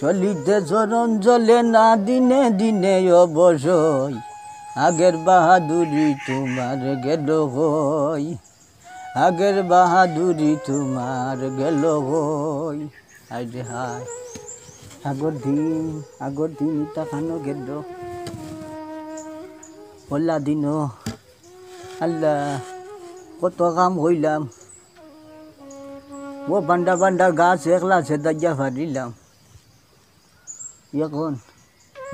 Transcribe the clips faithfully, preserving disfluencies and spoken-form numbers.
অলিতে চরণ জ্বলে না দিনে দিনে অবসয়, আগের বাহাদুরি তোমার গেল কই, আগের বাহাদুরি তোমার গেল কই। হায় রে হায়, আগর দিন, আগর দিন ইতা খানো গেল। অলা দিনও আল্লাহ, কত কাম কইলাম, ও বান্ডা বান্ডা গাছ একলা ছেদাইয়া ফারিলাম। এখন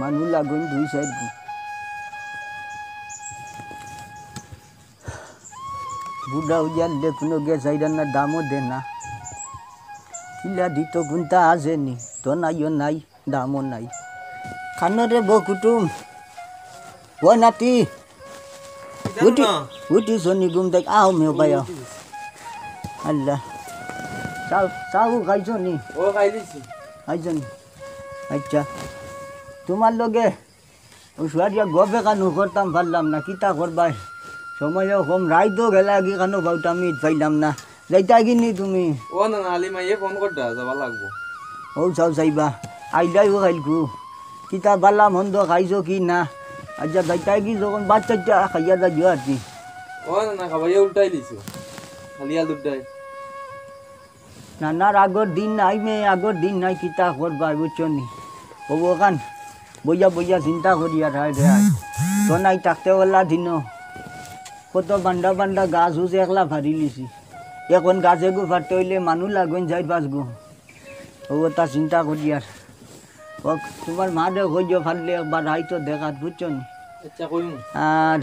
মানুষ লাগইন দুই চাইর গুণ। বুড়া অইয়ার লে কুনু গেছ আইরার না, দামও দে না। কিলা দিত কুনতা আছে নি, তো নাইও নাই, দামও নাই। খানো রে বো কুটুম, ও নাতি, উঠি, উঠিছো নি ঘুম থাকি? আও মেও ভাই, আও। আল্লাহ। চাও, চাও খাইছো নি? ও, খাই লিছি। খাইছো নি? আচ্ছা। তোমার লগে ও সুয়ারিয়া গপ এখানো করতাম পারলাম না, কিতা করবায়? সময়ও কম, রাইতও গেলা কি খানো বাউটা মিট পাইলাম না। যাইতায় কি নি তুমি? ও না, না, আলিমাইয়ে ফোন করতা, যাবা লাগবো। ও চাও চাইবা, আইলাইও খাইলকু। কিতা বালা মন্দ খাইছো কি না? আচ্ছা, যাইতায় কি যখন বাচ্চাটা খাইয়া যাইও আর কি। ও না, না, খাবাইয়া উল্টাই দিছো। খালি আলুর ডাল। নানার আগর দিন নাই মে, আগর দিন নাই, কিতা করবায়, বুঝছো নি? ও ওখান বইয়া বইয়া চিন্তা করি আর হায় রে হায়। তো নাই থাকতে ওলা দিনও। কত বান্ডা বান্ডা গাছ উছ একলা ফারি লিছি। এখন গাছ এগু ফারতে অইলে মানুষ লাগইন চাইর পাঁচ গু। ও তা চিন্তা করি আর। ও, তোমার মারে কইও ফারলে একবার আইতো দেখাত, বুঝছো নি? আচ্ছা, কইমু। আর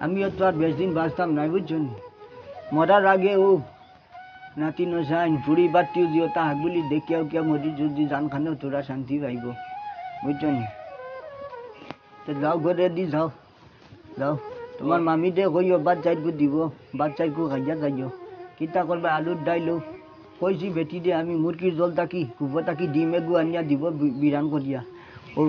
আমিও তো আর বেশ দিন বাঁচতাম নায়, বুঝছো নি? মরার আগে ও নাতি নসাইন, ফুড়ি বাত্তি উজিও তা হাগুলি দেখিয়া উকিয়া মরি যদি জান খানো তোরা শান্তি পাইবো, বুঝছো নি? তো যাও ঘরে দি যাও। যাও, তোমার মামিরে কইও, ভাত চাইরকু দিব, ভাত চাইরকু খাইয়া যাইও। কিতা করবা, আলুর ডাইল অউ। কইছি বেটিরে আমি মুরগির জল থাকি, কুফো থাকি ডিম এগু আনিয়া দিব বি-, বিরান করিয়া। ও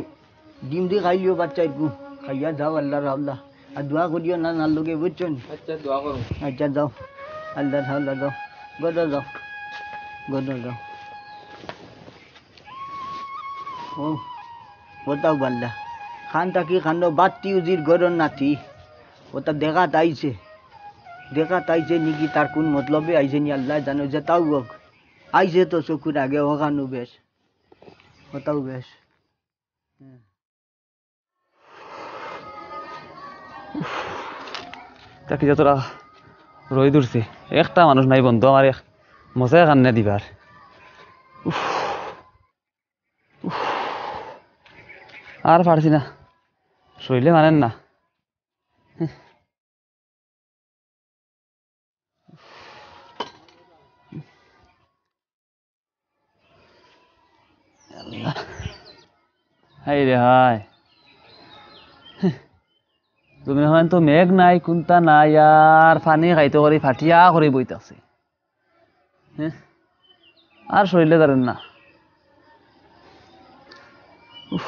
ডিম দি খাইলিও ভাত চাইরকু, খাইয়া যাও আল্লাহ আল্লাহ। আর দোয়া করিও না, নার লগে, বুঝছো নি? আচ্ছা, দোয়া করো। আচ্ছা, যাও। আল্লাহ, আল্লাহ, যাও। গদা যাও। গদা যাও। ও, ওটাও বাল্লা। খান থাকি খানো বাত্তি উজির গরর নাতি। ওটা দেখাত আইছে। দেখাত আইছে নিকি, তার কোন মতলবে আইছে নি আল্লাহ জানো, যেটাও হোক। আইছে তো চকুর আগে, ওখানও বেশ। ওটাও বেশ। তা কি যতটা রইদ উঠছে, একটা মানুষ নাই বন্ধু, আমার এক মশায় কান্না দিবার। উফ, উফ, আর পারছি না, শরীরে মানের না। আল্লাহ। হায় রে হায়। জমিন অখান তো মেঘ নাই, কুন্তা নাই, আর পানি খাইতো করি ফাটিয়া করি বই থাকছে। হ্যাঁ? আর শরীরে ধরের না। উফ।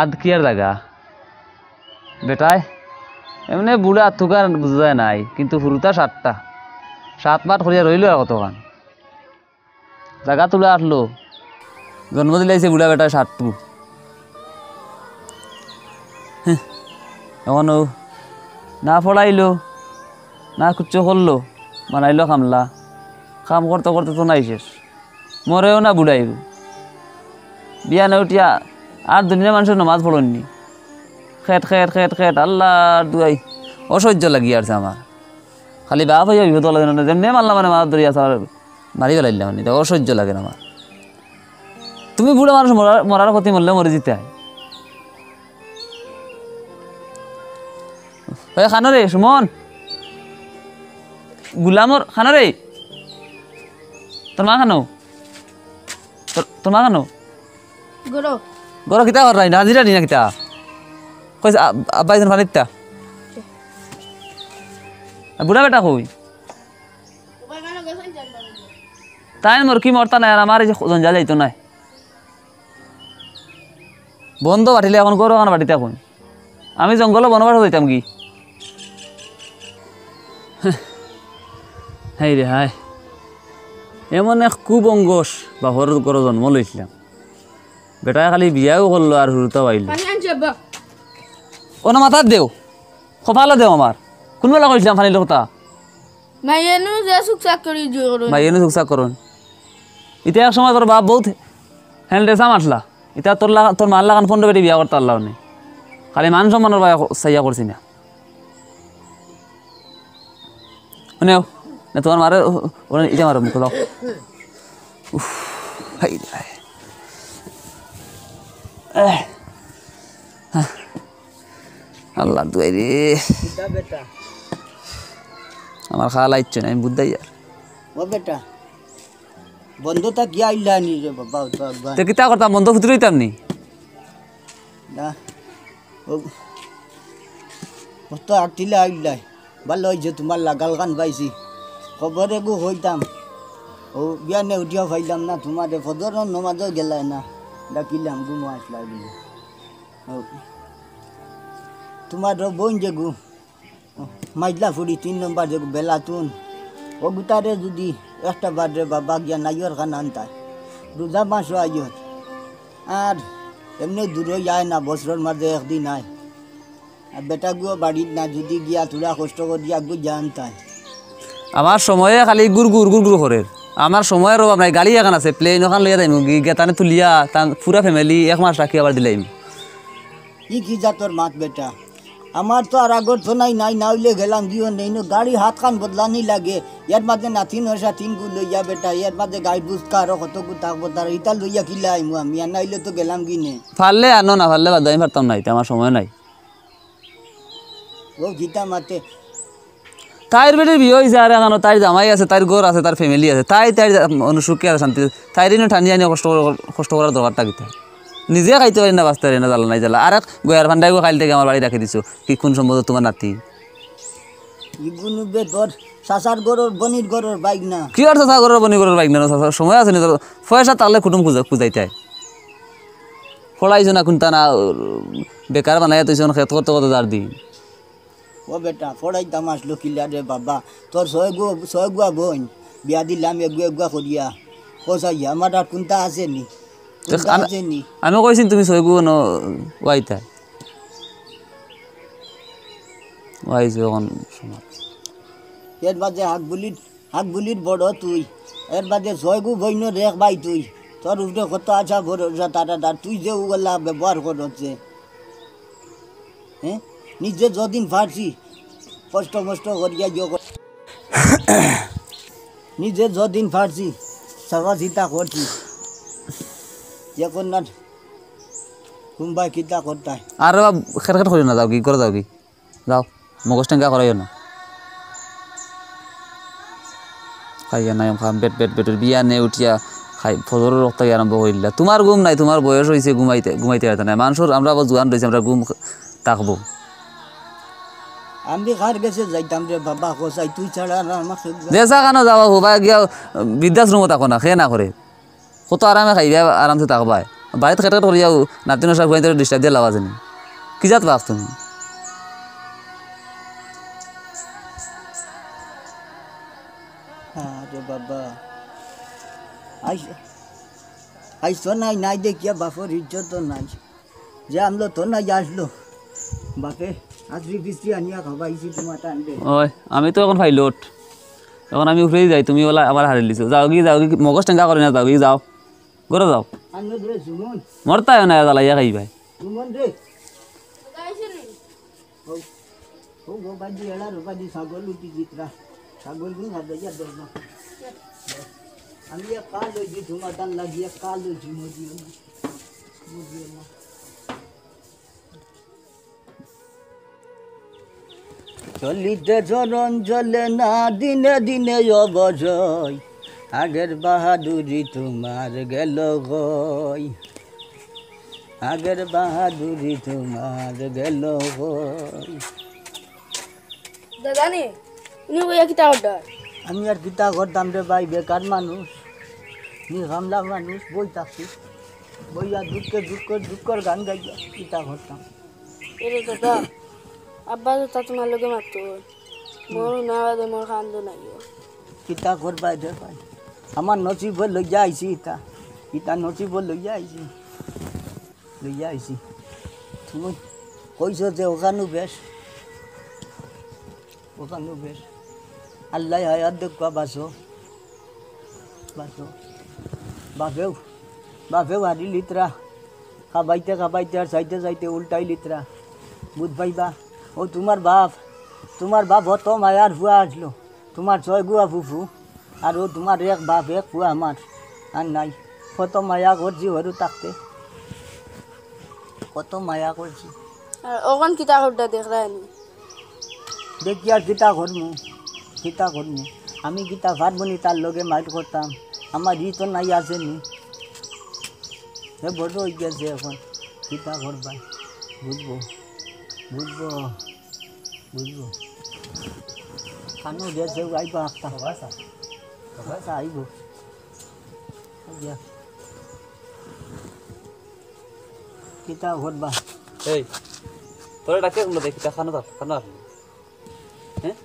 আদ কিয়ার জাগা? বেটায়, এমনে বুড়া আতুকার বুঝা যায় নাই, কিন্তু হুরুতা সাতটা। সাত মাত করিয়া রইল আর কতখান। জাগা তুলা আটলো। জন্ম দিলাইছে বুড়া বেটায় সাতটু। হ্যাঁ, এখন ও না পড়াইলো, না কুচ্ছু করলো, বানাইলো কামলা। কাম করতে করতে তো নাই শেষ। মরেও না বুড়াইব। বিয়ানে উঠিয়া আর দুনিয়ার মানুষে নমাজ পড়েননি। খেট, খেট, খেট, খেট, আল্লাহর দুয়াই। অসহ্য লাগি আর আমার। খালি বাপ হইয়া বিপদ লাগে না, যেমনি মারলাম মানে মাথাত ধরিয়া আছে, আর মারি ফেলাইলাম মানে, এটা অসহ্য লাগে না আমার। তুমি বুড়া মানুষ মরার, মরার ক্ষতি মরলে মরি দিতে হয়। ওই খানো রে, সুমন। গুলামর খানো রে। তোর মা খানো? তোর, তোর মা খানো? গরো। গরো কিতা কর রাই? নাজিরা নি না কিতা? কইস, আ-, আব্বা একজন পানিত্তা। বুড়া বেটা কই? তাই মোর কি মরতা নাই, আর আমার এই যে জঞ্জাল যাইতো নাই। বন্ধ বাটিলে এখন গরো কান বাটিতে এখন। আমি জঙ্গলো বনবাস যাইতাম কি? হায় রে হায়। এমন এক কুবংশ বাপর ঘরো জন্ম লইছলাম, বেটায় খালি বিয়াও করলো আর হুরুতাও আইলো। পানি আনছি আব্বা। অনো মাথাত দেও, কপালো দেও আমার। কুনবেলা কইছলাম পানির কথা? মাইয়েনু যে চুকচাক করি জোর করো। মাইয়েনু চুকচাক করো। ইতা এক সময় তোর বাপ বউত handsome আছলা। ইতা তোর লাগা-, তোর মার লাখান পনরো বেটি বিয়া করতা পারলাম নে। খালি মান সম্মানর বায় চাইয়া করছি না। হুনো, না তুমার মারে, ও, ও, ইটা মারো, মুখো দাও। উফ, হায় রে। এহ, আহ, আল্লার দুয়াই রে। কিতা বেটা? আমার খাল আইচ্ছে না, আমি বুঝাই আর। ও বেটা, বন্ধ তা গিয়া আইলা নি রে বাবা, ও তো একবার। তে কিতা করতাম, বন্ধ ফুতুরি অইতাম নি? না, ও, ও তো আটিলা আইলাই। ভালা অইছে তুমার লাগাল খান পাইছি। খবর এগু কইতাম। ও বিয়ানে উঠিয়া পাইলাম না তুমারে, ফজরর নমাজও গেলায় না। ডাকিলাম, ঘুমো আছলায় বুলে। ও, তুমার ও বইন যেগু, মাইজলা ফুড়ি তিন নম্বর যেগু বেলাতুন, অগুতারে যুদি একটা বার রে বাবা গিয়া নাইয়র খান আনতায়, রোজা মাসও আইয়র। আর এমনে দূরই আয় না, বছরর মাঝে একদিন আয়। আর বেটাগুও বাড়িত না, যুদি গিয়া থুড়া কষ্ট করিয়া গু জানতায়। আমার সময়ে খালি গুড় গুড় গুড় গুড় করের। আমার সময়র অভাব নাই, গাড়ি এখান আছে, plane ওখান লইয়া যাইমু, গি-, গেতানে তুলিয়া, তান পুরা family এক মাস রাখি আবার দিলাইমু। ই কি জাতর মাত বেটা? আমার তো আর আগর তো নাই, নাই, না অইলে গেলাম গিও নেই, নো গাড়ি হাত খান বদলানি লাগে। এর মাঝে নাতিন হসা তিন গু লইয়া বেটা, এর মাঝে গাই বুঝকা আরো কত গু থাকবো তার, ইতা লইয়া কিলা আইমু আমি, আর না অইলে তো গেলাম গি নে। পারলে আনো, না পারলে বাদ দেও, আমি পারতাম না, ইতা আমার সময় নাই। ও গীতা মাতে। তাইর বেটির বিয়া অইছে, আর এখানো তাইর জামাই আছে, তাইর ঘর আছে, তাইর family আছে। তাই, তাইর জা-, অনু সুখে আর শান্তি। তাইর ইনো টানি আনি কষ্ট কর-, কষ্ট করার দরকারটা কিতা? নিজে খাইতে পারি না, বাঁচতে পারি না, জ্বালা নাই জ্বালা। আর এক গয়ার ফান্ডায় গো কাইল থাকি আমার বাড়ি রাখি দিছো। কি কোন সম্বন্ধ তুমার নাতি? ইগুনু বে তোর চাচার ঘরর, বনির ঘরর বাইক না। কি আর চাচার ঘরর, বনির ঘরর বাইক না, চাচার সময় আছে নি তোর? পয়সা থাকলে কুটুম খুঁজা-, খুঁজাইতায়। পড়াইছো না কুনতা না, বেকার বানাইয়া থইছো, খেত করতে করতে যার দিন। ও বেটা, পড়াইতাম আসলো কিলা রে বাবা? তোর ছয়গু-, ছয়গুয়া বইন বিয়া দিলাম, এগুয়া এগুয়া করিয়া। কষাইয়া, আমার আর কুনতা আছে নি? তে কুনতা আমি, আছে নি? আমি কইছি তুমি ছয়গু ন ওয়াইতা। ওয়াইছো এখন সময়। এর মাঝে হাক বুলির, হাক বুলির বড় তুই। এর মাঝে ছয়গু বইনর এক ভাই তুই। তোর উপরে কত আশা ভরসা তারা, তার তুই যে উগলা ব্যবহার করছে। হ্যাঁ? নিজে যদিন পারছি, কষ্ট মষ্ট করিয়া ইয়ে কর-, নিজে যদিন পারছি, চাওয়া চিন্তা করছি। যে কন্যার কুম্বায় কিতা করতায়। আর বাবা, খেট খেট করিও না, যাও কি, করে যাও কি? যাও, মগজ টেঙ্গা করাইও না। খাইয়া নাই, খাম, বেট, বেট, বেটের বিয়ানে উঠিয়া খাই, ফজরর রক্ত আরম্ভ করিলা। তুমার ঘুম নাই, তুমার বয়স অইছে, ঘুমাইতে, ঘুমাইতে পারতা না। মানুষর, আমরা আবার জুয়ান রইছি, আমরা ঘুম থাকবো। আমি কার গেছে যাইতাম রে বাবা, কষাই, তুই ছাড়া আর আমাকে যেছা কানো যাওয়া হবা গিয়া বৃদ্ধাশ্রমো থাকো না, খে না করে। কত আরামে খাইবায়, আরামসে থাকবায়। বাড়িত খেট খেট করিয়াও নাতিন সব গুয়াইতে disturb দিয়া লাভ আছে নি? কি জাত বাপ তুমি? আরে বাবা। আইস, আইস তো নাই, নাই দেখিয়া বাপর ইজ্জত তো নাই। যে আমলো তো নাই আসলো। বাপে আশ্রি বিস্ত্রি আনিয়া খাবাইছি তোমার টাইমে। ওই, আমি তো এখন pilot। এখন আমি উপরেই যাই, তুমি ওলা আবার হারিলিছো। যাও গি, যাও গি, মগজ টেঙ্গা করে না, যাও গি, যাও। ঘরে যাও। আনলো ধরে সুমন। মরতায় না, জ্বালাইয়া খাইবায়। সুমন রে। ও, ও, ও, বাজি, এলা রে, বাজি, ছাগল উঠি জিতরা। ছাগল গুলো হাত ধরিয়া দৌড় না। আমি এক কাল হইছি, তোমার তান লাগি এক কাল হইছি, মজি না। মজি না। চলিতে চরণ চলে না, দিনে দিনে অবজয়। আগের বাহাদুরি তোমার গেল গই। আগের বাহাদুরি তোমার গেল গই। দাদা নি, উনি বইয়া কিতা করতা? আমি আর কিতা করতাম রে ভাই, বেকার মানুষ, নি কামলা মানুষ, বই থাকছি, বইয়া দুঃখে দুঃখ, দুঃখর গান গাইয়া কিতা করতাম। এরে দাদা, আব্বা তো তা তোমার লগে মাততো, মোর না বাদে মোর কান্দো নাই। কিতা করবায় রে ভাই? আমার নসিবো লইয়া আইছি ইতা, ইতা নসিবো লইয়া আইছি, লইয়া আইছি। তুমি কইছো যে অখানউ বেশ, অখানউ বেশ। আল্লায় হায়াত দেউক্কা, বাঁচো, বাঁচো। বাপেও, বাপেও হারিলিতরা, খাবাইতে খাবাইতে আর চাইতে চাইতে উল্টাইলিতরা। বুঝ পাইবা, অউ তুমার বাপ, তুমার বাপ অত মায়ার পুয়া আছলো, তুমার ছয়গুয়া ফুফু, আর অউ তুমার এক বাপ এক পুয়া আমার, আর নাই। কত মায়া করছি হুরু থাকতে, কত মায়া করছি। আর অখন কিতা করতা দেখরায়নি? দেখি আর কিতা করমু, কিতা করমু? আমি কিতা পারমুনি তার লগে মাইর করতাম? আমার ই তো নাই, আছেনি। হে বড় অইগেছে অখন, কিতা করবা? বুঝবো, বুঝবো, বুঝবো। খানো গেছে, আইবো আখতা। আখতা আইবো। আইয়া। কিতা করবা? এই, তোরে ডাকে কুনটা দেখি, তা খানো যা, খানো আসলে। হ্যাঁ?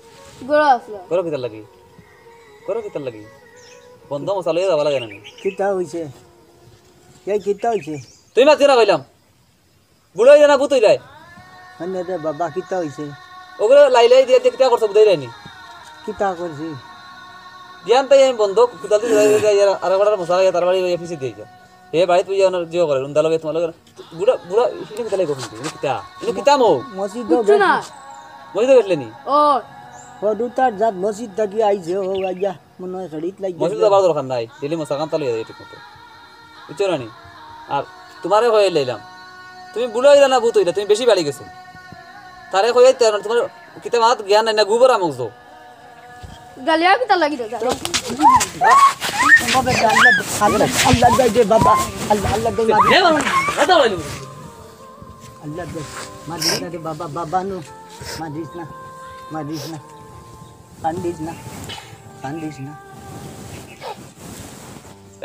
ঘরো আছলাম। ঘরো কিতার লাগি? ঘরো কিতার লাগি? বন্ধ মশা লইয়া যাওয়া লাগে না নি? কিতা অইছে? এই কিতা অইছে? তুই মাতিও না কইলাম। বুড়া অইরা না ভূত অইরায়? মানে রে বাবা, কিতা অইছে? অগুরে লাই লাই দিয়া দিয়া কিতা করছো বুঝাইরায়নি? কিতা করছি? জ্ঞান তাই আমি বন্ধ, কুদাল দি ধরে ধরে যাই, আর আরেকবার মশা লাগে, তার বাড়ি ওই পিছে দিয়ে যা। হে বাড়িত তুই আমার জিও করে, রুন্দা লগে তোমার লগে। বুড়া, বুড়া, ইনো কিতা লাগে গো? ইনো কিতা? ইনো কিতা মো? মসজিদ কিচ্ছু না। মসজিদে গেছলে নি? ও। ও দুটার জাত মসজিদ থাকি আইছে, ও আইয়া। মনে হয় খেড়িত লাগি মসজিদ গেছে। যাবার দরকার নাই, ডেলি মশা কান্তা লইয়া যায় ঠিক মতো। বুঝছো না নি? আর তোমারে কইয়া লাইলাম, তুমি বুড়া অইরা না ভূত অইরা, তুমি বেশি বাড়ি গেছো। তারে কইয়া দিতে না, তোমার কিতা মাত জ্ঞান নাই না, গোবর আমক যাও। গালিয়া কিতা লাগি রে, গালিয়া? বাবা, আল্লাহ, আল্লাহ, আল্লাহ, দে, দে, বাবা, আল্লাহ, আল্লাহ, দে, মার। এ বাবা, কথা বলো। আল্লাহ, দে, মারিস না রে বাবা, বাবা নু, মারিস না, মারিস না। কান্দিস না, কান্দিস না।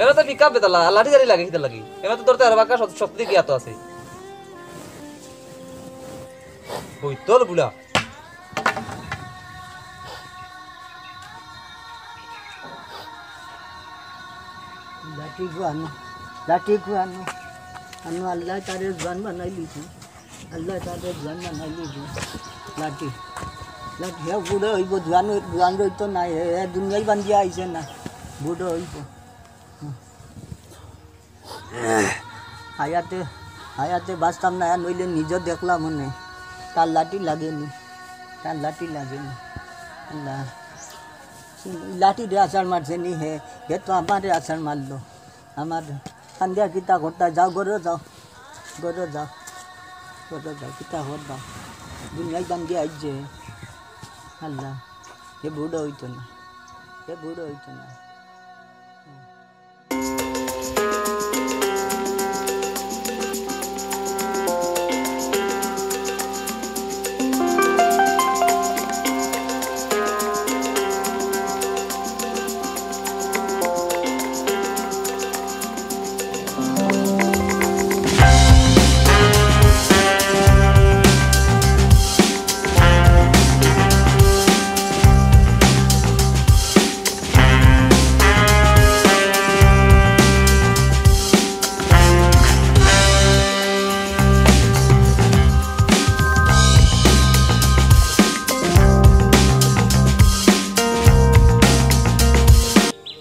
এরা তো পিক আপ বেতালা, লাঠি জারি লাগে, কিতা লাগি? এরা তো ধরতে আরো বাক্কা শক্তি দিয়া তো আছে। বইতল বুড়া। লাঠি গো আনো, লাঠি গো আনো। আনো, আল্লায় তারে জোয়ান বানাইলিছে। আল্লায় তারে জোয়ান বানাইলিছে। লাঠি, লাঠি, হে বুড়া অইবো, জোয়ান অই-, জোয়ান রইতো নায়, হে, হে দুনিয়াত বান্দিয়া আইছে না, বুড়া অইবো। হুম। হায়াতে, হায়াতে বাঁচতাম না, আর নইলে নিজে দেখলাম মনে। তার লাঠি লাগেনি, তার লাঠি লাগেনি। আল্লাহ। লাঠি দিয়া আছাড় মারছে নি হে, হে তো আমারে আছাড় মারলো। আমার কান্দিয়া কিতা করতা, যাও ঘরো যাও, ঘরো যাও, ঘরো যাও, কিতা করবা? দুনিয়াত বান্দিয়া আইছে। আল্লাহ, হে বুড়া অইতো না, হে বুড়া অইতো না।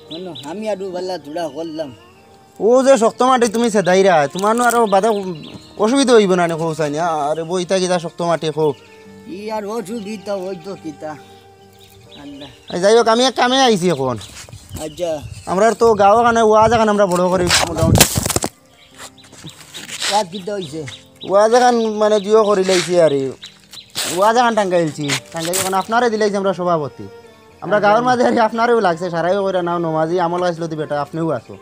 হুনো, আমি আরো বালা থুড়া করলাম। ও যে শক্ত মাটি তুমি ছেদাইরায়, তুমার নু আরো বাদে অসুবিধা অইবো না নি, কও চাইনি? আরে বইতা কিতা শক্ত মাটি, কও। ই আর অসুবিধা অইতো কিতা? আল্লাহ। এই যাই হোক, আমি এক কামে আইছি অখন। আচ্ছা। আমরার তো গাঁও খানে ওয়াজ এখান আমরা বড় করি মোটামুটি। ওয়াজ কিতা অইছে? ওয়াজ এখান মানে জিও করি লাইছি আরে। ওয়াজ এখান টাঙ্গাইলছি। টাঙ্গাইল অখন আপনারে দিলাইছি আমরা সভাপতি। আমরা আচ্ছা। গাঁওর মাঝে আরে আপনারেও লাগছে, সারাইও কইরা নাও নমাজি আমল গাছলতি বেটা, আপনেও আছো।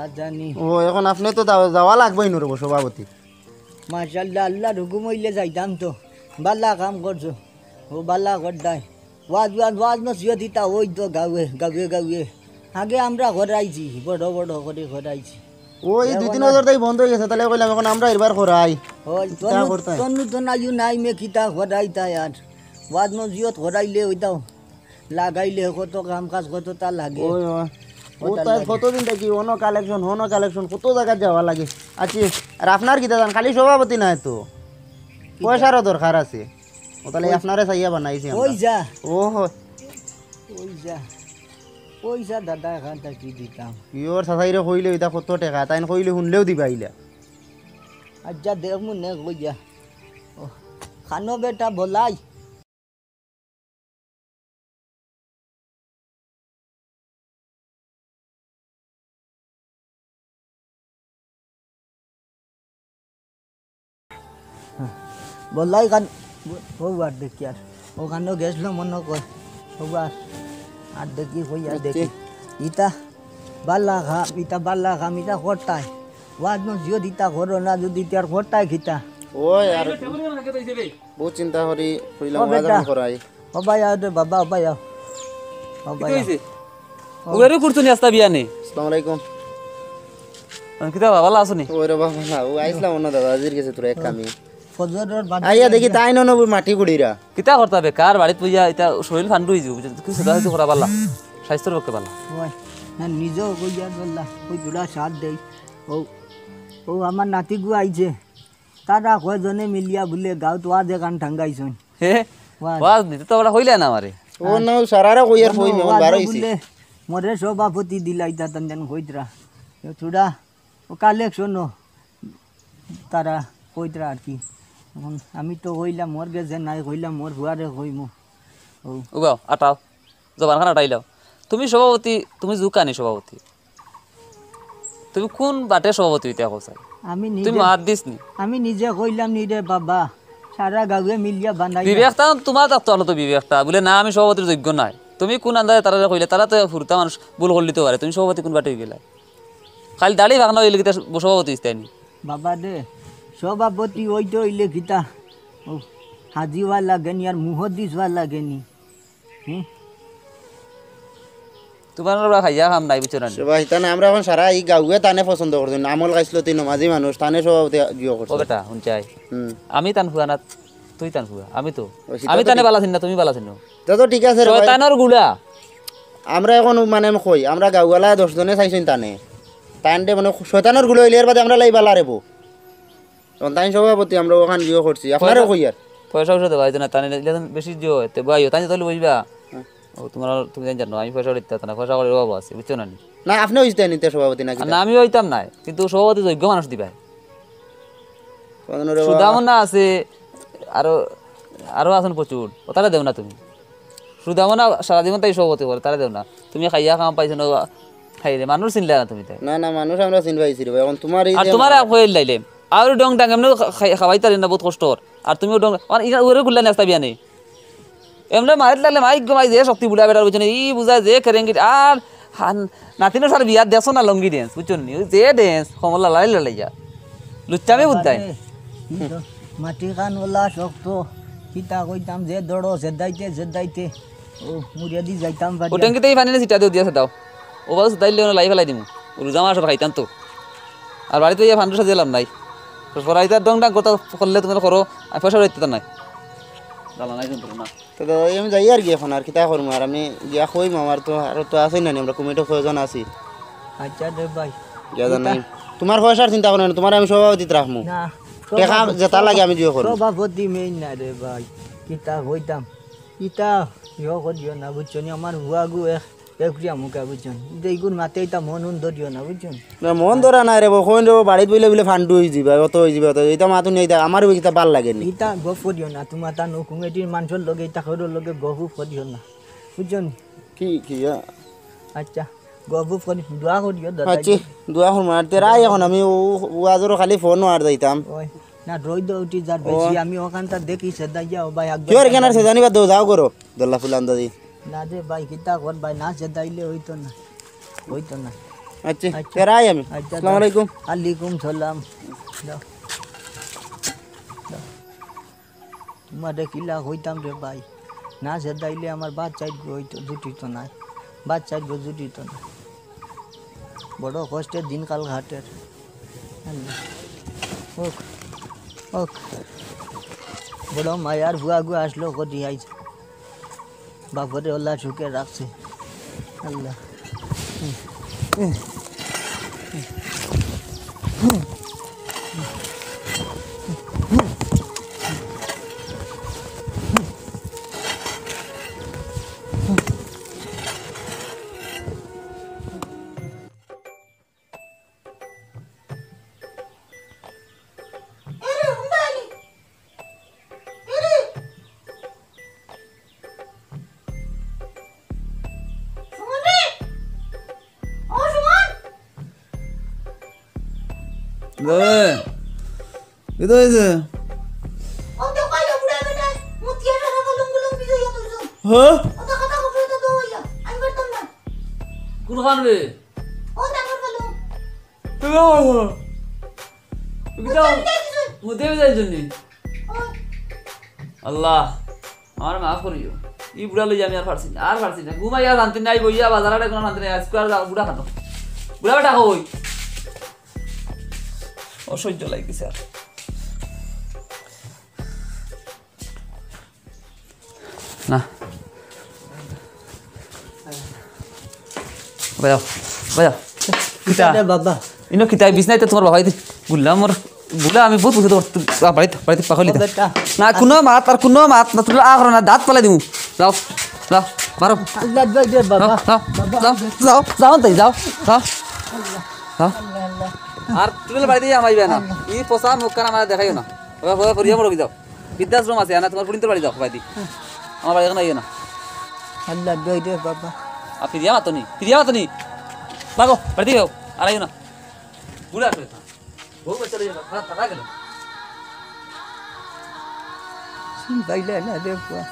আর জানি। ও, অখন আপনে তো যাওয়া, যাওয়া লাগবোই নু রে সভাপতি। মাশাআল্লাহ, আল্লাহর হুকুম অইলে যাইতাম তো। বালা কাম করছো। ও বালা করদায়। ওয়াজ, ওয়াজ, ওয়াজ নসিহত ইতা অইতো গাঁওয়ে, গাঁওয়ে, গাঁওয়ে। আগে আমরা করাইছি, বড় বড় করি করাইছি। ও, এই দুই তিন বছর তাই বন্ধ অইগেছে, তাইলে কইলাম অখন আমরা এবার করাই। ও, কিতা তনু, করতায়? তনু তো নাইও নাই মে কিতা করাইতায় আর। ওয়াজ নসিহত করাইলে অইতাও। লাগাইলে কত কাম কাজ কততা লাগে। ওই, ওই। ও তাই কতদিন থাকি অনো কালেকশন, অনো কালেকশন, কত জাগাত যাওয়া লাগে। আচ্ছা, আর আপনার কিতা জান, খালি সভাপতি নায় তো, পয়সারও দরকার আছে। ও তাইলে আপনারে চাইয়া বানাইছি আমরা। ওই যা। ও হো। ওই যা। পয়সা দাদা এখান থাকি দিতাম। ইওর চাচাইরে কইলে ইতা কত টেকা, তাইন কইলে হুনলেও দিবা ইলা। আচ্ছা, দেখমু নে কইয়া। ও, খানো বেটা বলাই। বলাই খান, ও আর দেখি আর, ওখানো গেছলো মনো কর, ও আর, আর দেখি, কই আর দেখি। ইতা বালা খাম, ইতা বালা খাম, ইতা করতাই। ওয়াজ মসজিদ ইতা করো না, যদি ইতা আর করতাই কিতা? ওই আর বহুত চিন্তা করি কইলাম, ও ওয়াজ বেটা। আমি করাই। ও ভাই, আও রে বাবা, ও ভাই, আও। ও ভাই, আও। কিতা হইছে? ও। ওরে করছো নি আস্তা বিয়ানে? আসসালামু আলাইকুম। আহ, কিতা বাবা, ভালা আছো নি? ওই রে বাবা, না, ও আইছলাম অন্য দাদাজির গেছে তোরা এক কামে। ফজরর বাদ আইয়া দেখি তাইন নবী মাটি কুড়িরা। কিতা করতা বেকার বাড়িত বইয়া, ইতা শরীর ফান্ডু হইযিবো, বুঝছো? কিছু সেটা হইতে করা পারলা, স্বাস্থ্যর পক্ষে পারলা। ওই, না, নিজেও কইয়া বললা, ওই দুটা সাথ দেই। ও, ও আমার নাতিগু আইছে। তারা কয়জনে মিলিয়া বুলে গাঁওত ওয়াজ এখান টাঙ্গাইছইন। হে? ওয়াজ। ওয়াজ নিতে তো ওরা কইলা না আমারে। ও না, সারারা কইয়ার কই মেমন বার হইছে। বুলে মরে সভাপতি দিলাইতা তান যেন কইতরা। এ থুড়া ও কালেকশনও তারা কইতরা আর কি। এখন আমি তো কইলাম মোর গেছে নাই, কইলাম মোর ফুয়ারে কইমু। ও। উবাও, আটাও। জবান খান আটাইলাও। তুমি সভাপতি, তুমি জুকানি সভাপতি। তুমি কোন বাটে সভাপতি হইতে এখন চাই? আমি তুমি নিজে, মাত দিস নি? আমি নিজে কইলাম নি রে বাবা, সারা গাঁওয়ে মিলিয়া বানাই। বিবেকটা তোমার থাকতো হলো তো বিবেকটা, বুলে না আমি সভাপতির যোগ্য নাই। তুমি কোন আন্দাজে তারা কইলে, তারা তো ফুরতা মানুষ ভুল করলি তো পারে, তুমি সভাপতি কোন বাটে হয়ে গেলা? খালি দাড়ি ভাগনা হইলে কিতা সভাপতি হইতে নি? বাবা রে, সভাপতি হইতে হইলে কিতা? ও, হাজি হওয়া লাগে নি আর মুহদ্দিস হওয়া লাগে নি? হুম? তোমার ওরা খাইয়া কাম নাই, বুঝছো না নি? সভাপতি তানে আমরা এখন সারা এই গাঁওয়ে তানে পছন্দ করছি। আমল খাইছলো তুই নমাজি মানুষ, তানে সভাপতি জিও করছে। ও বেটা, হুন চাই। হুম। আমি তান ফুয়া না, তুই তান ফুয়া, আমি তো। ও, সেটা আমি তো তানে ঠিক। বালা চিন না, তুমি বালা চিনো। তা তো ঠিক আছে রে ভাই। শয়তানর গুলা। আমরা এখন মানে আমি কই, আমরা গাঁওয়ালা দশ জনে চাইছইন তানে। তান দে মানে শয়তানর গুলা হইলে এর বাদে আমরা লাই বালা রেবো। তখন তাই সভাপতি আমরা ওখান জিও করছি, আপনারও পয়সা, কই আর? পয়সা উয়সা দেওয়া হইতো না, তানে ইলা বেশি জিও হইতে বইও, তাই তাহলে বইবা। হ্যাঁ। ও তোমার, তুমি জানি জানো, আমি পয়সা দিতে না, পয়সা করে অভাব আছে, বুঝছো না নি? না, আপনি হইতে নিতে সভাপতি নাকি? না, আমি হইতাম না, কিন্তু সভাপতি যোগ্য মানুষ দিবা। তোমাদের ওরা সুদামনা আছে, আরো, আরো আছেন প্রচুর, ও তারা দেও না তুমি। সুদামনা সারা জীবন তাই সভাপতি করে, তারা দেও না। তুমি খাইয়া কাম পাইছো না, খাইলে মানুষ চিনলে না তুমি তাই। না, না, মানুষ আমরা চিন পাইছি রে ভাই। এখন তোমার এই আর যে তোমার আমার আপ হয়ে লাইলে, আর ডং ডাং এমনি খা-, খাই-, খাওয়াই তারি না, বহুত কষ্ট ওর। আর তুমিও ডং, আর ইগা ওরে গুল্লা নেস্তা বিয়ানে। এমনে মারিত লাগলে মাইক গো মাই যে শক্তি বুড়া বেটার বুঝছো নি? ই বুঝায় যে কেরেঙ্গি আর হান-, নাতিনো সার বিয়ার দেছো না লঙ্গি ড্যান্স, বুঝছো নি? ওই যে ড্যান্স, কমলা লালাই লালাইয়া। লুচ্চামি বুঝতাই। বাবারে, ই তো মাটি খান ওলা শক্ত, কিতা কইতাম যে দড়ো জেদাইতে জেদাইতে, ও মুড়িয়া দি যাইতাম পারি। ও ট্যাঙ্কিতে এই পানি না ছিটা দেও দিয়া দাও। ও বাস তাইলে ওনা লাই ফেলাই দিমু। রোজা মাস আর খাইতাম তো। আর বাড়িতে ইয়া ফান্ডু সাজিয়ে লাভ নাই। তো পড়াইতে ডং ডাং কথা করলে তুমি করো, আর পয়সা উড়াইতে তো নাই। জ্বালা নাই কিন্তু না। তো দাদা, আমি যাই আর কি এখন, আর কিতা করমু? আর আমি গিয়া কইমু, আমার তো আরো তো আছেই না নি, আমরা কমিটির কয়জন আছি। আচ্ছা রে ভাই। গিয়া জানাই। তোমার পয়সার চিন্তা করো না, তোমার আমি সভাপতিত রাখমু। না, টেকা সভাপতি, যেটা লাগে আমি দিও করমু। সভাপতি মেইন না রে ভাই, কিতা কইতাম, ইতা ইয়ো করিও না, বুঝছো নি? আমার হুয়াগু এক, এক প্রিয়া মুখা, বুঝছো নি? ইতা ইগুর মাতে ইতা মন উন ধরিও না, বুঝছো নি? না, মন ধরা নাই রে বো, কইন রে বো, বাড়িত বইলে বলে ফান্ডু হয়ে যাবে, অত হয়ে যাবে, অত। ইতা মাতুন ইতা, আমার ওই কিতা ভাল লাগে নি। ইতা গপ করিও না, তোমার তা নু কমিটির মানুষের লগে, ইতা কারোর লগে গপ উপ করিও না, বুঝছো নি? কি, কি, আ? আচ্ছা, গপ উপ করি, দোয়া করিও দাদা। আচ্ছা, দোয়া করমু। আর তেরাই এখন আমি ও, ও আজরও খালি ফোন আর যাইতাম। ওই, না, রইদ উঠি যার ও। বেশি, আমি ওখানটা দেখি সেদাইয়া, ও ভাই, একদম কি ওর কেনার সেদানি বাদ দেও, যাও করো। দল্লা ফুল আন্দাজি। না রে ভাই, কিতা কর ভাই, না সেদাইলে হইতো না। হইতো না। আচ্ছা, আচ্ছা। তেরাই আমি। আচ্ছা, আসসালামু আলাইকুম। আলাইকুম সালাম। যাও। যাও। তোমারে কিলা কইতাম রে ভাই, না সেদাইলে আমার ভাত চাইরগু হইতো, জুটিতো না, ভাত চাইরগু জুটিতো না, বড় কষ্টে দিনকাল কাটের। হোক, হোক, বড় মায়ার ফুয়াগু আসলো কদি আইজ, বাপরে আল্লাহ সুখে রাখছে আল্লাহ। কিতা অইছে? হ্যাঁ? কুনখান বে? কিতা? মুতে বিদায় জন্য। আল্লাহ, আমারে মাফ করিও। ই বুড়া লইয়া আমি আর পারছি না, আর পারছি না। ঘুমাইয়া শান্তি নাই, বইয়া বাজারে কুনু শান্তি নাই। আইজকু আর বুড়া খানো। বুড়া বেটা কই? অসহ্য লাগিছে আর। না। বাজাও, বাজাও। কিতা? আরে বাবা। ইনো কিতা? বিছনাইতে তুমার বাবাই দি-, গুল্লা মোর, গুল্লা আমি বহুত বুঝে দেবো। বাড়িত, বাড়িত পাকলি ও দে। বেটা। না, কুনু মাত, আর কুনু মাত না, তুই আ করো না, দাঁত ফালাই দিমু। যাও, যাও, বারো। আল্লাহ দোয়াই দে বাবা। যাও, যাও, বাবা। যাও, যাও, যাও, তাই যাও, যাও, যাও। আর তুমি বাড়িত আমাইবা না। ই পোষা মুখ কান আমারে দেখাইও না। ওবা, ওবা, করিয়া মরো কি যাও। বৃদ্ধাশ্রম আছে, আনা তুমার ফুরিন্তর বাড়ি যাও, বাড়ি দি। আমার বাড়ি এখন আইও না। আল্লাহ দোয়াই দে বাবা। আর ফিরিয়া মাতো নি, ফিরিয়া মাতো নি। ভাগো, বাড়ি দি যাও, আর আইও না। বুড়া আছে, বউ বাচ্চা লইয়া যাও, খারাপ থাকা গেল। চিন পাইলে না রে বাবা,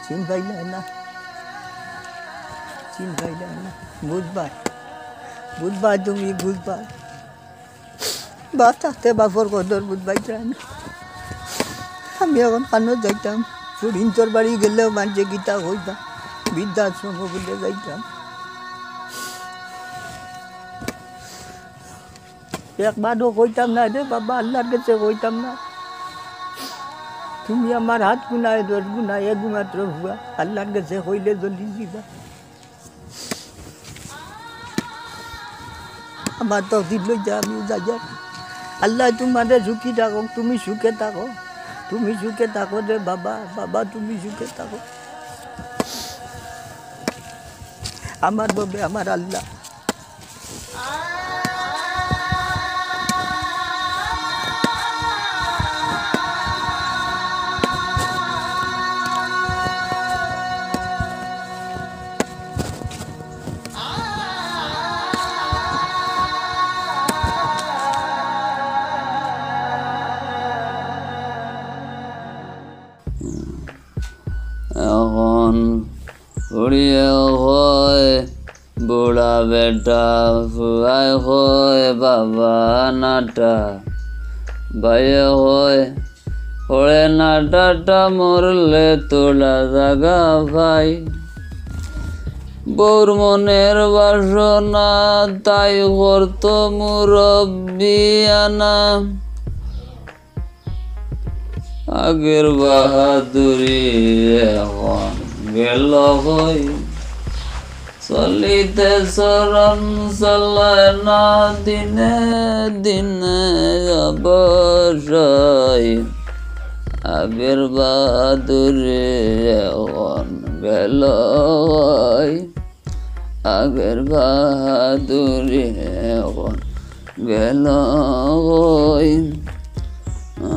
চিন পাইলে না, চিন পাইলে না। বুঝবা, বুঝবা তুমি, বুঝবা। বাপ থাকতে বাপর কদর বুঝবাই যায় না। আমি এখন কানো যাইতাম, ফুরিন্তর বাড়ি গেলেও মানষে কিতা কইবা, বৃদ্ধাশ্রম বুলে যাইতাম। একবারও কইতাম না রে বাবা, আল্লাহর গেছে কইতাম না। তুমি আমার হাত গুনায়, দশ গুনায়, একমাত্র ফুয়া, আল্লাহর গেছে কইলে জ্বলি যিবা। আমার তকদির লইয়া আমি যাইয়ার। আল্লাহ তুমারে সুখী রাখউক, তুমি সুখে থাকো, তুমি সুখে থাকো রে বাবা, বাবা তুমি সুখে থাকো। আমার বাবে আমার আল্লাহ। এখন ফুড়িয়ে কয় বুড়া বেটা, ফুয়ায় কয় বাবা নাটা, ভাইয়ে কয় পড়ে না টাটা মরলে তোলা জাগা পাই। বউর মনের বাসনা তাই করতো মুরব্বিয়ানা। আগের বাহাদুরি এখন গেল কই? চলিতে চরণ চলে না দিনে দিনে অবসাই। আগের বাহাদুরি এখন গেল কই? আগের বাহাদুরি এখন গেল কই?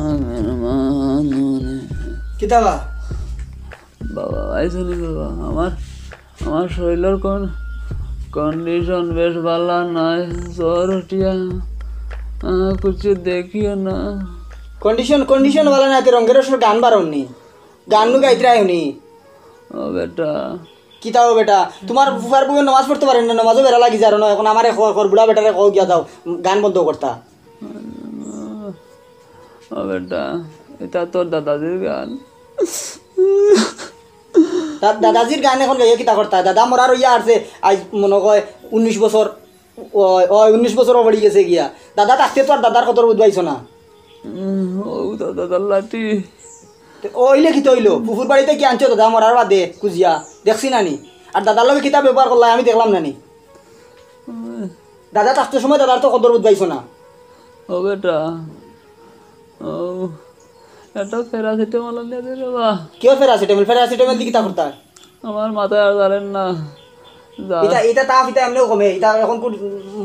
আগের মানুনে কিতা বা? বাবা, আইছো নি বাবা? আমার, আমার শরীরর কোন condition বেশ ভালা নাই, জ্বর উঠিয়া, আহ, কিছু দেখিও না। Condition, condition ভালা নাই, তে রঙ্গের ওসব গান বারোনি, গান নু গাইতে রায় উনি। ও বেটা। কিতা ও বেটা, তুমার ফুয়ার বউয়ে নমাজ পড়তে পারে না, নমাজও বেড়া লাগি যার না, এখন আমারে কর, কর, বুড়া বেটারে কও গিয়া যাও, গান বন্ধ করতা। ও বেটা, ইটা তোর দাদাজির গান। দা-, দাদাজির গান এখন গাইয়া কিতা করতা? দাদা মরার অইয়া আরছে, আইজ মনো কয় উনিশ বছর, ওই, ওই উনিশ বছরও পড়ি গেছে গিয়া। দাদা থাকতে তো আর দাদার কদর বুঝবাইছো না। উম, ও দাদা, দাদার লাঠি। তে অইলে কিতা অইলো? ফুফুর বাড়িতে কি আনছো দাদা মরার বাদে খুজিয়া? দেখছি না নি? আর দাদার লগে কিতা ব্যবহার করলা আমি দেখলাম না নি? দাদা থাকতে সময় দাদার তো কদর বুঝবাইছো না। ও বেটা, ও, একটা প্যারাসিটামল আনিয়া দে রে বা। কিয় প্যারাসিটামল? প্যারাসিটামল দি কিতা করতা? আমার মাথায় আর ধরেন না। যা। ইটা, ইটা তাপ, ইটা এমনেও কমে। ইটা এখন কুন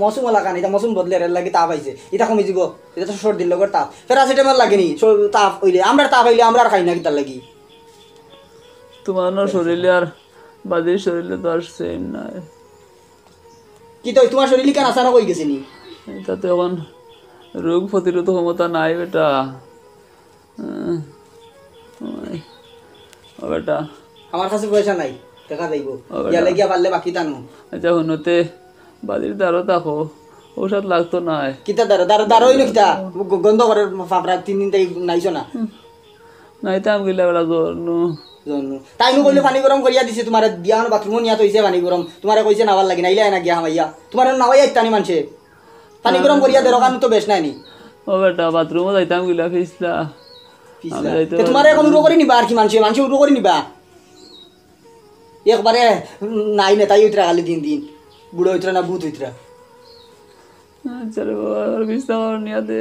মৌসুম এলাকা না, ইটা মৌসুম বদলের, এর লাগি তাপ আইছে। ইটা কমি যিবো। ইটা তো সর্দির লগর তাপ। প্যারাসিটামল লাগে নি, স-, তাপ অইলে। আমরার তাপ অইলে আমরা আর খাই না কিতার লাগি? তোমার না শরীরে আর বাজির শরীরে তো আর সেম নাই। কিতা অই, তোমার শরীরে কেন আচানক অই গেছে নি? ইটা তো এখন রোগ প্রতিরোধ ক্ষমতা নাই বেটা। আহ, ওই, ও বেটা। আমার কাছে পয়সা নাই, দেখা যাইবো। ও বেটা। ইয়ালে গিয়া পারলে বাকি টানো। আচ্ছা, হুনো তে, বাড়ির দ্বারো থাকো, ঔষধ লাগতো নায়। কিতা দ্বারো? দ্বারো, দ্বারো অইলো কিতা? গ-, গন্ধ করে ফাপড়া, তিন দিন তাই নাইছো না। হুম। নাইতাম গিলা বেটা, জ্বর নু। জ্বর নু। তাই নু কইলে পানি গরম করিয়া দিছে, তোমারে দিয়া হনো বাথরুমো নিয়া থইছে পানি গরম। তোমারে কইছে নাওয়ার লাগি, নাইলে না গিয়া হামাইয়া। তোমারে নাওয়াইয়া ইত্তানি মানষে। পানি গরম করিয়া দেরো, কানো তো বেশ নাই নি। ও বেটা, বাথরুমো যাইতাম গিলা, ফিসলা। ফিসলা। আমি যাইতে তে তোমারে পারি এখন না। উড়ো করি নিবা আর কি মানষে, মানষে উড়ো করি নিবা। একবারে নাই নেতাই অইতরা খালি দিন দিন। বুড়া অইতরা না ভূত অইতরা। আচ্ছা রে বাবা, আর বিছনা আমার নিয়া দে।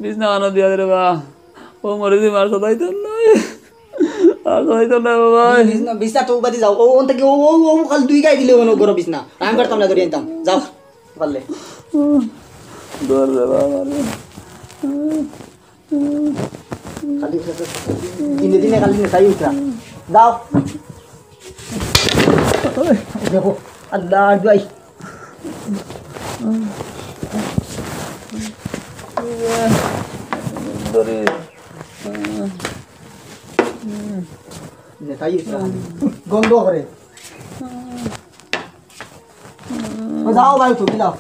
বিছনা আনো দিয়া দে রে বাবা। ও মরে দি মার সদাইতাম নাই। আর সদাইতাম নাই বাবা। বিছনা, বিছনা তো বাদি যাও। ও, ওন থাকি ও, ও, ও, খালি দুই গাই দিলে ওন গরম বিছনা। আমি পারতাম না, ধরি আনতাম। যাও, পারলে। ধর রে বাবা রে। খালি দিনে দিনে খালি নেশাই উঠা। যাও। দেখো, আল্লাহ, দুয়াই। ধরে। নেশাই উঠা। গন্ধ করে। ও যাও ভাই, তুমি যাও।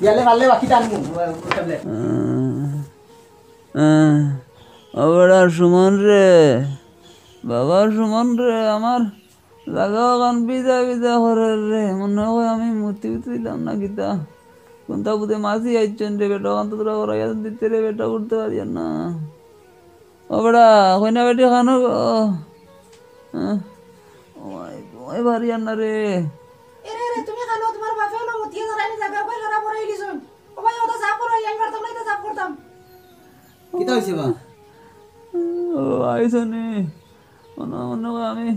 গেলে পারলে বাকি টানবো। আহ, ও বেটা সুমন রে, বাবা সুমন রে, আমার জাগা অখান ভিজা ভিজা করের রে, মনে হয় আমি মুতি উতরিলাম না কিতা। কোনটা বুঝে মাছি আইছেন রে বেটা, অখান তো তোরা করাইয়া দিতে রে বেটা, উঠতে পারিয়ার না। ও বেটা, কইনা বেটি খানো গো। হ্যাঁ? ওই, ওই পারিয়ার না রে। এরে, এরে, তুমি খানো, তোমার বাপে হলো মুতিয়া ধরাইনি জাগা, কই খারাপ করাই দিছুন। ও ভাই, ওটা সাফ করো, আমি পারতাম না, এটা সাফ করতাম। কিতা হইছে বা? ও, আইছো নি? মনে, মনে হয় আমি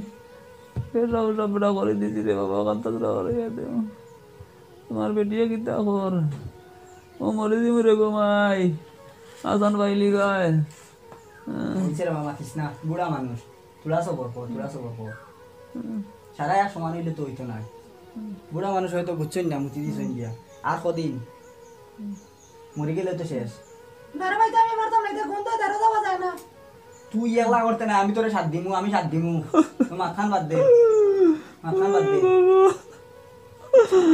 পেশা উল্টা পুল্টা করে দিছি রে বাবা, কান্তা পুরা করে গেছে। তোমার বেটিয়ে কিতা কর? ও মরে দিমু রে গো মাই। আসান পাইলি গায়। হ্যাঁ। হইছে রে মামা, কিস না, বুড়া মানুষ। তোরা সবর কর, তোরা সবর কর। হুম। সারা এক সমান হইলে তো হইতো না। হুম। বুড়া মানুষ হয়তো বুঝছইন না, মুতি দিছইন গিয়া। আর কদিন? হুম। মরি গেলে তো শেষ। না রে ভাই, তো আমি পারতাম না, এটা গন্ধ, তারা যাওয়া যায় না। তুই একলা করতে না, আমি তোরে সাথ দিমু, আমি সাথ দিমু। তো মাথান বাদ দে। মাথান বাদ দে।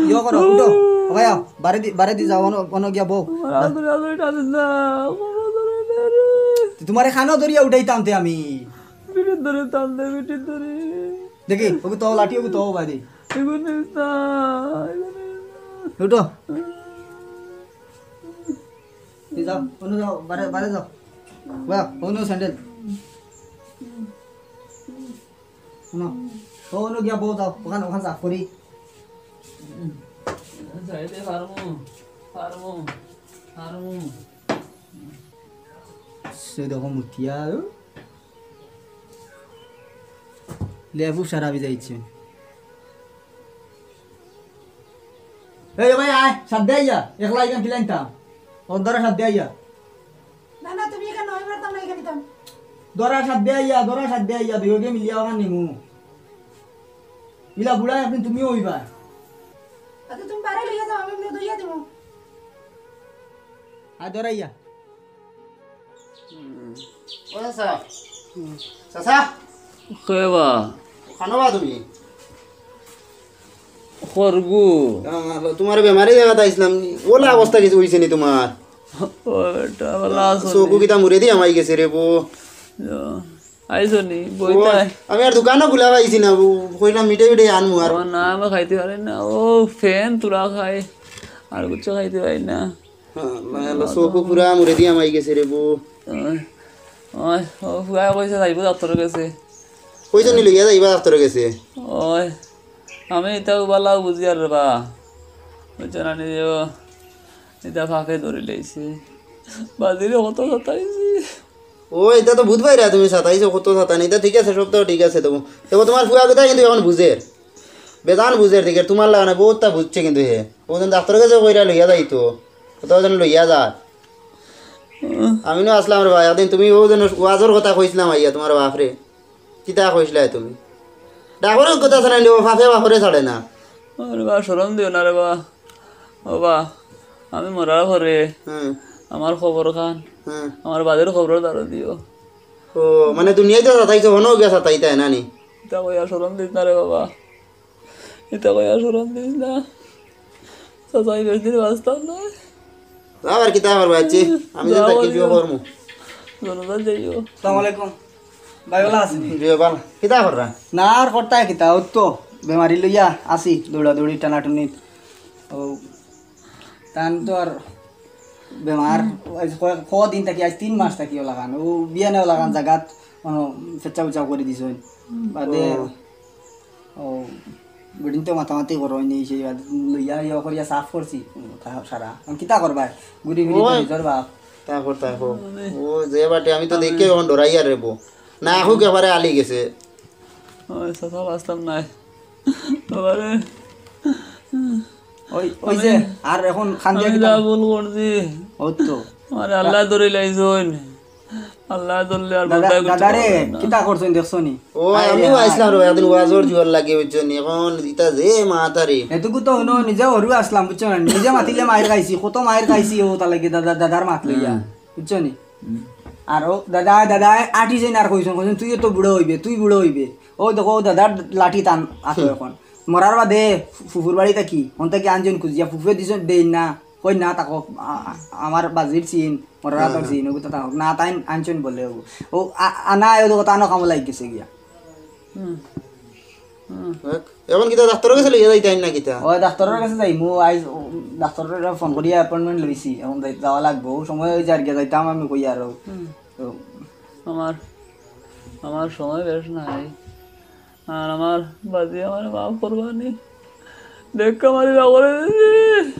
ইয়ো করো, উঠো। ও ভাই, আও, বারে দি, বারে দি যাও, অনো, অনো গিয়া বও। আমার হাত ধরে, হাত ধরে টানেন না। আমার হাত ধরে টানেন। তোমারে খানো ধরিয়া উঠাইতাম তে আমি। পিঠের ধরে টান দে, পিঠের ধরে। দেখি, ওকে তো লাঠি, ওকে তো বাড়ি। এগুলো না, এগুলো না। উঠো। এই যাও, অনো যাও, বারে, বারে যাও। বাহ, অনো স্যান্ডেল। অনো। ও, অনো গিয়া বও যাও, ওখান, ওখান সাফ করি। যাইতে পারমু, পারমু, পারমু। সে দেখো মুতিয়া, ও। লেবু সারা ভিজাইছে। এই ভাই, আয়, সাথে আইয়া, একলা আইয়া কিলাইনতাম। ওর দ্বারা সাথে আইয়া। না, না, তুমি এখানে নয় মারতাম না, এখানে দিতাম। দরা সাথে আইয়া, দরা সাথে আইয়া, দুইওগে মিলিয়া ওখান নিমু। ইলা বুড়া একদিন তুমিও হইবা। আচ্ছা, তুমি বারে লইয়া যাও, আমি এমনি দইয়া দিমু। আয়, দরা আইয়া। হুম। ও চাচা। হুম। চাচা। কই বা? খানো বা তুমি? খরগু। আহ, তোমার বেমারি জাগাত আইছিলাম। ওলা অবস্থা কিছু হইছে নি তোমার? ও বেটা, ভালা আছো চোখও নি? কিতা মুড়ে দি আমাই গেছে রে বো। আইছো নি? ও, বইতাই। আমি আর দোকানও খুলা পাইছি না বো। কইলাম মিঠাই মিঠাই আনমু আর। ও না, আমি খাইতে পারি না। ও ফেন তুরা খাই। আর কিছু খাইতে পারি না। হ্যাঁ, আল্লাহ, আল্লাহ, চোখও পুরা মুড়ে দি আমাই গেছে রে বো। ওই, ওই, ও ফুয়ায় কইছে যাইবো ডাক্তরর গেছে। কইছে নি লইয়া যাইবা ডাক্তরর গেছে? ওই, আমি ইতাও বালাও বুঝিয়ার রে বা। বুঝছো না নি যে ও, ইতা ফাফে ধরি লাইছে। বাজিরে কত সাতাইছি। ও, ইতা তো বুঝবায় রে, তুমি সাতাইছো, কত সাতানি, ইতা ঠিক আছে, সব তো ঠিক আছে তবু। তবু তুমার ফুয়া কথা কিন্তু এখন বুঝের, বেজান বুঝের, ঠিক আছে, তুমার লাগা না, বহুতটা বুঝছে কিন্তু হে। ও যেন ডাক্তারর গেছে কইরা লইয়া যাইতো, কোথাও যেন লইয়া যা। আমি না আসলাম রে বা, একদিন তুমি ও যেন ওয়াজর কথা কইছিলাম আইয়া তুমার বাফরে। কিতা কইছিলায় তুমি? ডাকরর কথা ছাড়া নিলে ও ফাফে বাফরে ছাড়ে না। আরে বা, শরম দিও না রে বা। ও বা, আমি মরার পরে হুম। আমার কবর খান, হুম। আমার বাজির কবরর দ্বারো দিও। ও, মানে দুনিয়াত তো সাতাইছো, হনো গিয়া সাতাইতায় না নি? ইতা কইয়া শরম দিস না রে বাবা। ইতা কইয়া শরম দিস না। চাচা, আমি বেশি দিন বাঁচতাম না। যাও আর কিতা করবা, আচ্ছি। আমি যে যাও তাকে আর বিয়ে যাও। করমু। জনতা যাইও। আসসালামু আলাইকুম। ভাই, ভালা আছইন নি? জি, ভালা। কিতা কররা? না, আর করতায় কিতা, অউ তো বেমারি লইয়া আছি, দৌড়াদৌড়ি, টানাটুনিত। ও, তান তো আর বেমার, আইজ কয়-, কদিন থাকি, আইজ তিন মাস থাকি অলাখান। ও বিয়ানে অলাখান জাগাত, অনো, ফেচ্চাউ ফেচ্চাউ করি দিছইন। বাদে ও। ও, বেটিন তো মাতামাতি করইন নি, সেই বাদ লইয়া ইয়ে করিয়া সাফ করছি, তা সারা। এখন কিতা করবায়? ঘুরি ফিরি তো ওই। নিজর বাপ। তাই কর, তাই কর। মানে ও, যে বাটে আমি তো ও। দেখে এখন ডরাইয়ার রে বো। না, এখন একেবারে আলি গেছে। ওই, চাচা, বাঁচতাম নায়। বাবারে। ওই, ওই যে, আমি, আর এখন খান্দিয়া আমি কিতা যা ভুল করছি। ও তো। আমারে আল্লায় ধরি লাইছইন। আল্লায় ধরলে আর দাদা, বলতায় করতে দাদারে, পারবে না। কিতা করছইন দেখছো নি? ও, হায় রে আমিও হায়। আইছলাম রে, একদিন ওয়াজর জুয়ার লাগি, বুঝছো নি? এখন ইতা যে মাতারি। এটুকু তো হুনো, নিজে হুরু আছলাম, বুঝছো না? নিজে মাতিলে মাইর খাইছি, কত মাইর খাইছি ও তার লাগি দাদা, দাদার মাত লইয়া, হুম। বুঝছো নি? হুম। আর ও দাদায়, দাদায় আটিছইন আর কইছইন, কইছইন, "তুইও তো বুড়া অইবে, তুই বুড়া অইবে।" ও দেখো, ও দাদার লাঠি তান আতো হুম। এখন। মরার বাদে ফু-, ফুফুর বাড়ি থাকি, হন থাকি আনছইন খুজিয়া, ফুফুয়ে দিছইন, দেইন না। কই না, তাকো, আ-, আ-, আমার বাজির চিন, মরার হ্যাঁ, বাদর হ্যাঁ। চিন, ওগুতা তাকো। না, তাইন আনছইন বলে ওগু। ও, আ-, আনা, ও দেখো, তানো কামো লাগি গেছে গিয়া। হুম। হুম। দেখ, এখন কিতা ডাক্তারর গেছে লইয়া যাইতায় না কিতা? ও, ডাক্তারর গেছে যাইমু, আইজ, ও, ডাক্তাররে ফোন করিয়া appointment লইছি, এখন যাই-, যাওয়া লাগবো। ও সময় অই যার গিয়া যাইতাম আমি কই আরো। হুম। তো আমার, আমার সময় বেশ নাই। আর আমার বাজি আমারে মাফ করবা নি। দেখা মারি বাগরে দিছি।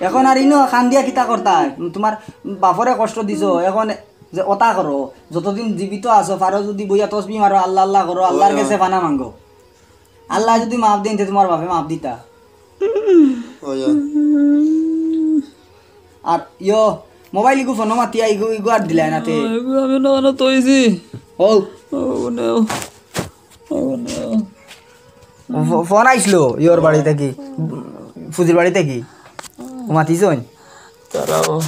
এখন আর ইনো কান্দিয়া কিতা করতায়? তুমার বাফরে কষ্ট দিছো, এখন যে ওতা করো, যতদিন জীবিত আছো, পারো যুদি বইয়া তসবি মারো, আল্লাহ আল্লাহ করো, আল্লাহর ওই, গেছে ওই। পানা মাগো। আল্লায় যুদি মাফ দেইন, তে তুমার বাফে মাফ দিতা। ওই, ওই। আর ইয়ো, মোবাইল ইগু ফোনো মাতিয়া ইগু, ইগু আর দিলায় না তে। ও, ইগু আমি না, না তইছি। ও। ও, নেও। ও, নেও। ফো-, ফোন আইছলো ইয়োর বাড়ি থাকি, ফুজির বাড়ি থাকি। ও মাতিছইন? তারাও,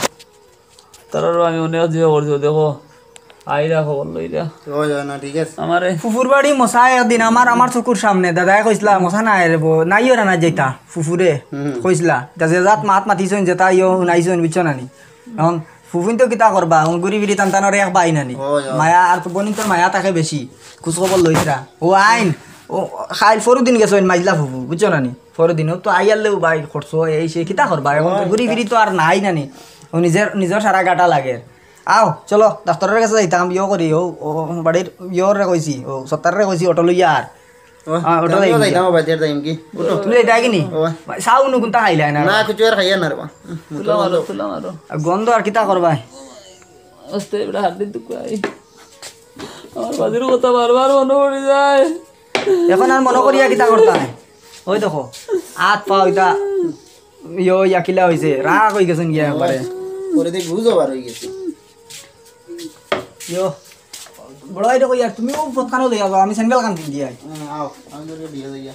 তারারও আমি অনেক জিও করছি, দেখো। আইরা খবর লইরা। ওই, ওই, না, ঠিক আছে। আমারে ফুফুর বাড়ি মশায় একদিন আমার, আমার চকুর সামনে দাদায় কইছলা, "মশা না আয় রে বো, নাইও রানা যেতা।" ফুফুরে হুম। কইছলা, "যা, যে জাত মাত মাতিছইন, যেতা ইয়ো হুনাইছইন, বুঝছো না নি?" এখন ফুফুইন তো কিতা করবা, এখন ঘুরি ফিরি তান তানর এক ভাই নানি। ওই, ওই। মায়া আর তো বইনিন্তর মায়া থাকে বেশি, খোঁজ খবর লইতরা। ও আইন, ও খাইল ফরু দিন গেছইন মাইজলা ফুফু, বুঝছো না নি? ফরু দিন, ও তো আইয়ারলেও ভাই খরচ, এই সে কিতা করবা, এখন তো ওই, ঘুরি ফিরি তো আর নাই নানি। ও নিজর, নিজর সারা গাটা লাগে। আও, চলো, ডাক্তারর গেছে যাইতাম, ইয়ো করি, ও, ও, বাড়ির ইয়োরে কইছি, ও, সত্তাররে কইছি, অটো লইয়া আর। ও, আ, অটো আমিও যাইমু যাইতাম, গিয়া। ও বাজার যাইমু কি? উঠো। তুমি যাইতায় কি নি? ও। চাও নু কুন্তা খাইলায় না? না, কিছু আর খাইয়ার না রে বা। উম, তুলা মারো, তুলা মারো। আর গন্ধ আর কিতা করবায়? আস্তে, ইবরা হাত দি দুকাই। আমার বাজির কথা বারবার মনো পড়ি যায়। এখন আর মনো করিয়া কিতা করতায়? ওই দেখো, আত পাও ইতা ইয়ো, ইয়া কিলা অইছে, রাগ অই গেছইন গিয়া একবারে। পরে দেখ বুঝো বার অই গেছে। ইয়ো, বড় ভাইরে কইয়ার, তুমিও পথখানো লইয়া যাও, আমি স্যান্ডেল খান পিন্দি আই। হুম, আও, আমি তোরে দিয়ে যাই গিয়া।